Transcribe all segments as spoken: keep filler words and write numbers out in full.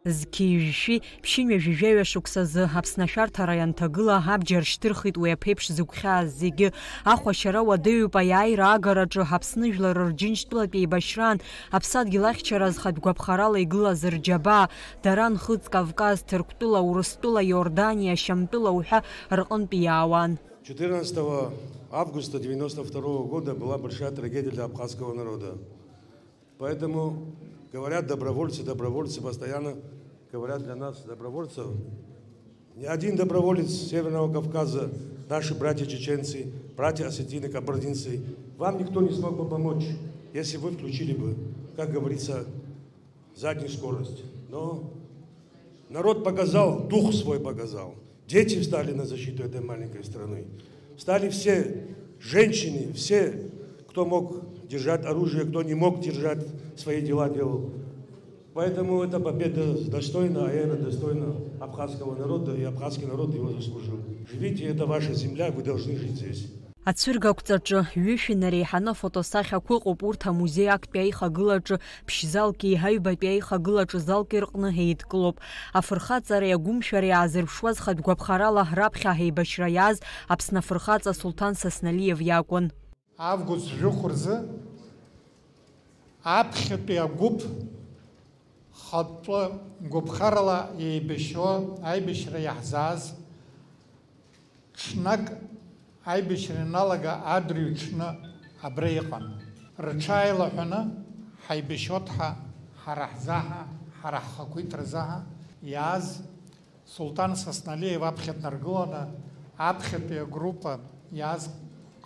Зқьи жәшәи ԥшьынҩажәи жәаҩа шықәсазы Аԥсны ашәарҭара ианҭагыла, абџьар шьҭырхит уи аԥеиԥш зыгәхьааз зегьы. Ахәашьара уадаҩуп аиааира агараҿы Аԥсны жәлар рџьынџьтәылатә еибашьраан аԥсадгьыл ахьчара азхатә гәаԥхарала игылаз рџьабаа, дара нхыҵ Кавказ, Ҭырқәтәыла, Урыстәыла, Иордание, Шьамтәыла уҳәа рҟынтә иаауан. Четырнадцатого августа девяносто второго года была большая трагедия для абхазского народа. Поэтому говорят добровольцы, добровольцы, постоянно говорят для нас добровольцев. Ни один доброволец Северного Кавказа, наши братья чеченцы, братья осетины, кабардинцы, вам никто не смог бы помочь, если вы включили бы, как говорится, заднюю скорость. Но народ показал, дух свой показал. Дети встали на защиту этой маленькой страны. Встали все женщины, все, кто мог держать оружие, кто не мог держать, свои дела делал. Поэтому эта победа достойна, аиааира достойна абхазского народа, и абхазский народ его заслужил. Живите, это ваша земля, вы должны жить здесь. Ацәыргақәҵаҿы ҩышәи нареиҳаны афотосахьақәа ыҟоуп, урҭ амузеи актәи аихагылаҿы ԥшь-залки аҩбатәи аихагылаҿы залки рҟны еидкылоуп. Афырхаҵареи агәымшәареи аазырԥшуаз хатә гәаԥхарала раԥхьа аибашьра иааз Аԥсны афырхаҵа Сулҭан Сасналиев иакәын. Август жәохә рзы аԥхьатәи агәыԥ хатә гәаԥхарала еибашьуа аибашьра иаҳзааз ҽнак аибашьра ианалага адырҩаҽны абра иҟан. Рҽааилаҳәаны ҳаибашьуеит ҳәа ҳара ҳзаҳа, ҳара ҳхақәиҭразаҳа иааз Сулҭан Сасналиев аԥхьа днаргыланы аԥхьатәи агруппа иааз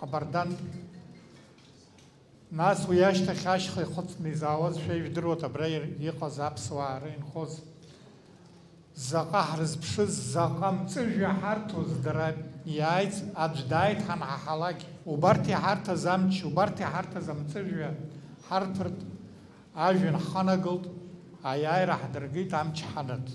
Ҟабардантә Нас уи ашьҭахь ашьха ихыҵны изаауаз шәа ижәдыруеит абра иҟаз аԥсуаа рынхоз заҟа ҳрызԥшыз, заҟа мҵәыжәҩа ҳарҭоз дара иааиз, аӡә дааит ҳанҳаҳалак, убарҭ иҳарҭаз амч, убарҭ иҳарҭаз амҵәыжәҩа ҳарҭәыртә ажәҩан ҳханагалт, аиааира ҳдыргеит, амч ҳанаҭ.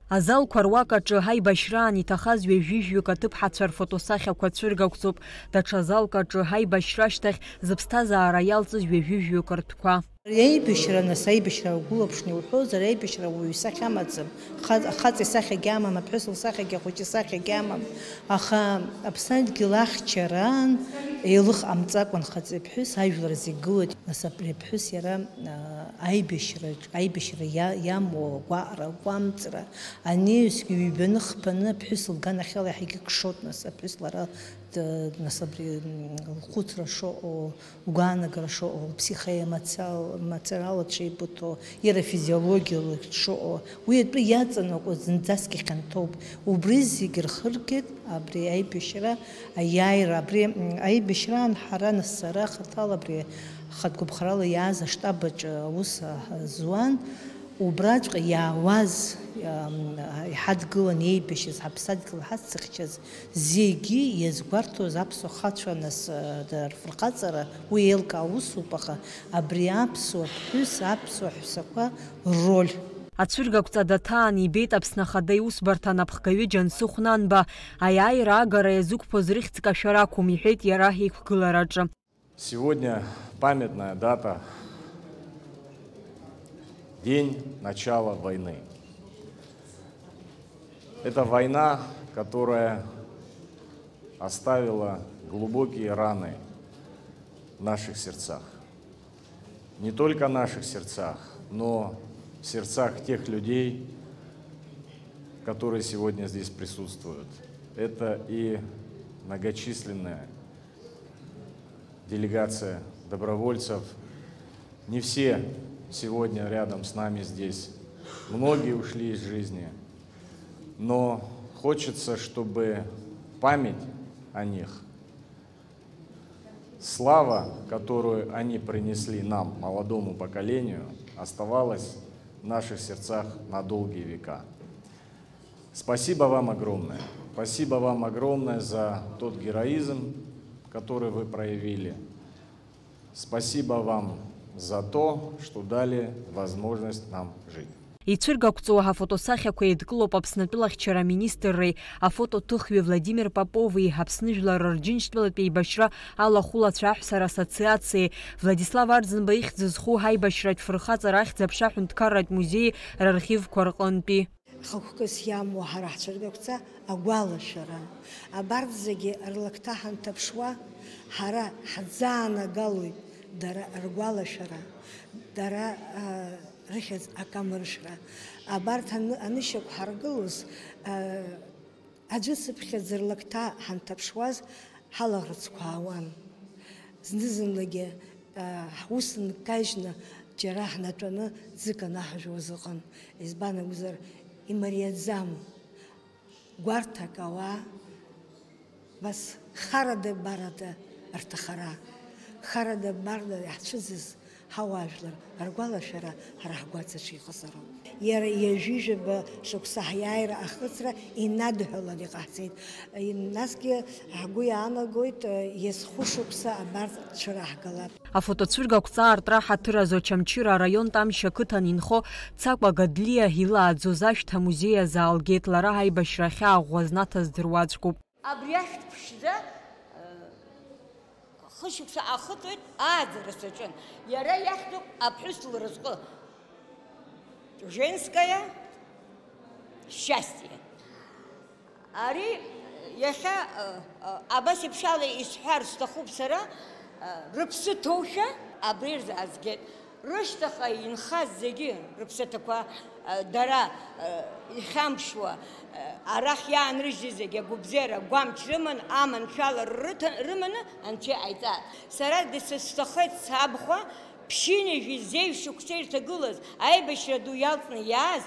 Азалқәа руак аҿы аибашьраан иҭахаз ҩажәи жәаҩык аҭыԥҳацәа рфотосахьақәа цәыргақәҵоуп, даҽа залк аҿы аибашьра ашьҭахь зыԥсҭазаара иалҵыз ҩажәи жәаҩык ртәқәа. Ари аибашьра, нас, аибашьра угәылаԥшны иуҳәозар, аибашьра уаҩ исахьа амаӡам, ха-, ахаҵа исахьагьы амам, аԥҳәыс лсахьагьы, ахәыҷы исахьагьы амам, аха аԥсадгьыл ахьчараан еилых ҟамҵакәан хаҵеи ԥҳәыс ажәлар зегь гылоит, нас абри аԥҳәыс иара, аа, аибашьраҿ, аибашьра иа-, иамоу агәаҟра, агәамҵра, Анаҩсгьы ҩбаны, хԥаны аԥҳәыс лганахьала иаҳагьы кшоит, нас, аԥҳәыс лара д-, нас, абри, м, лхәыцра шыҟоу, лгәаанагара шыҟоу, лпсихоемоциал-, мациорала дшеибыҭоу, иара афизиологиала дшыҟоу, уи атәы иаҵанакуа зынӡаск ихьанҭоуп. Убри зегь рхыргеит абри аибашьра аиааира, абри, м, аибашьраан ҳара, нас, сара хаҭала абри хатә гәаԥхарала иааз аштаб аҿы аус, а, зуан. Убраҵәҟьа иаауаз, иҳадгылан еибашьыз, ҳаԥсадгьыл ҳаццыхьчаз зегьы иазгәарҭоз аԥсуа хацәа, нас, дара рфырхаҵара уи еилкаау усуп, аха абри аԥсуа ԥҳәыс, аԥсуа ҳәсақәа рроль. Ацәыргақәҵа даҭаан ибеит Аԥсны Ахада Иусбарҭа анапхгаҩы Џьансыхә Нанба, аиааира агара иазықәԥоз рыхьӡ кашәарақәым, иҳәеит иара иқәгылараҿы. Сегодня памятная дата, день начала войны. Это война, которая оставила глубокие раны в наших сердцах. Не только в наших сердцах, но в сердцах тех людей, которые сегодня здесь присутствуют. Это и многочисленные делегация добровольцев. Не все сегодня рядом с нами здесь. Многие ушли из жизни. Но хочется, чтобы память о них, слава, которую они принесли нам, молодому поколению, оставалась в наших сердцах на долгие века. Спасибо вам огромное. Спасибо вам огромное за тот героизм, который вы проявили. Спасибо вам за то, что дали возможность нам жить. Ицәыргақәҵоу афотосахьақәа еидкылоуп Аԥсны атәылахьчара аминистрреи афотоҭыхҩы Владимир Попови, Аԥсны жәлар рырџьынџьтәылатә еибашьра алахәылацәа аҳәсара ассоциациеи, Владислав Арӡынба ихьӡ зху аибашьратә фырхаҵара ахьӡ-аԥша аҳәынҭқарратә музеи рархивқәа рҟынтәи. Хықәкыс иамоу ҳара ҳцәыргақәҵа агәалашәара. Абарҭ зегьы рлакҭа ҳанҭаԥшуа, ҳара ҳӡаанагалоит дара ргәалашәара, дара, а, рыхьӡ акамыршәра. Абарҭ аны-, анышьақәҳаргылоз, а, аӡәы цыԥхьаӡа рлакҭа ҳанҭаԥшуаз, ҳалаӷырӡқәа аауан. Зны-зынлагьы, а, ҳус нкажьны џьара ҳнатәаны ӡык анаҳажәуаз ыҟан. Избан акәзар, имариаӡам. Гәарҭак ауаа, бас харада-барада рҭахара, харада-барада иаҳцәыӡыз ҳауаажәлар ргәалашәара ҳара ҳгәаҵаҿы иҟазароуп. Иара ҩажәижәаба шықәса ҳиааира ахыҵра инадҳәалан иҟаҳҵеит. Насгьы ҳгәы иаанагоит, иазхәышықәса абарҭ цәыраҳгалап. Афотоцәыргақәҵа аартра ҳаҭыр азы Очамчыра араион Тамшь ақыҭан инхо Цакәа Гадлиа илааӡоз ашәҭ амузеи азы аалгеит, лара аибашьра ахьаа ӷәӷәа знаҭаз дыруаӡәкуп. Абри ашәҭ ԥшӡа, э, хышықәса ахыҵуеит, ааӡара саҿын. Иара иахьӡуп аԥҳәыс лразҟы. Женское счастье. Ари иахьа, э, э, абас еиԥшала исҳәар сҭахуп сара, э, рыԥсы ҭоушәа абри рзаазгеит. Рышьҭахьҟа инхаз зегьы рыԥсаҭақәа, э, дара, э, ихьамԥшуа, э, арахь иаанрыжьыз зегьы агәыбзиара гәамч рыман, аманшәалара рыҭа-, рыманы анцәа иҟаиҵааит. Сара дысызҭахеит сабхәа, ԥшьынҩажәи зеижә шықәса ирҭагылаз, аибашьра ду иалҵны иааз,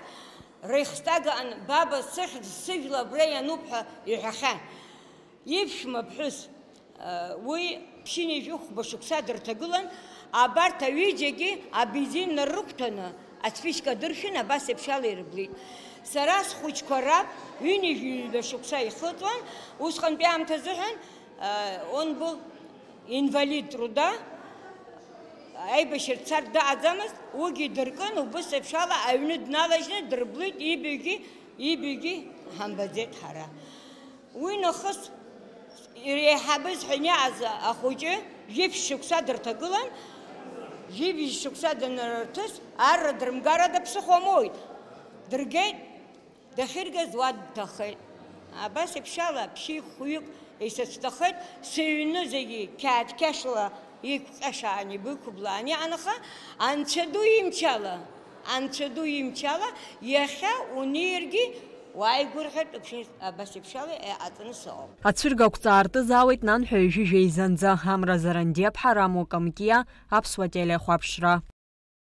Рейхстаг аҟны, баба, сыхьӡ сыжәла абра иануп ҳәа иҳәахьан. Иԥшәма ԥҳәыс, уи ԥшьынҩажәи хәба шықәса дырҭагылан, абарҭ аҩыџьагьы абензин нарықәҭәаны, ацәышьк адыршәын, абас еиԥшала ирыблит. Сара схәыҷқәа раб ҩынҩажәи ҩба шықәса ихыҵуан, усҟантәи аамҭазыҳәан, он был инвалид труда, аибашьра дцар дыҟаӡамызт, уигьы дыркын, убыс еиԥшала аҩны дналажьны дырблит, ибаҩгьы, ибаҩгьы ҳамбаӡеит ҳара. Уи нахыс иреиҳабыз ҳәа иааз ахәыҷы жәиԥшь шықәса дырҭагылан, жәибжь шықәса данрырҭыс, арра дрымгарада ԥсыхәа моуит. Дыргеит, дахьыргаз уа дҭахеит. Абас еиԥшала ԥшьҩык-хәҩык исыцәҭахеит, сыҩны зегьы қьаад қьашла иқәҟьашаан, ибықәыблаан иҟан, аха Анцәа ду имчала, Анцәа ду имчала, иахьа унеиргьы уааигәырӷьартә ԥшьынҩажәи абас еиԥшала иҟаҵаны сыҟоуп. Ацәыргақәҵа аартызаауеит нанҳәа ҩажәи жәеизанӡа, Амра Зарандиаԥҳа, Рамо Камкиа, Аԥсуа телехәаԥшра.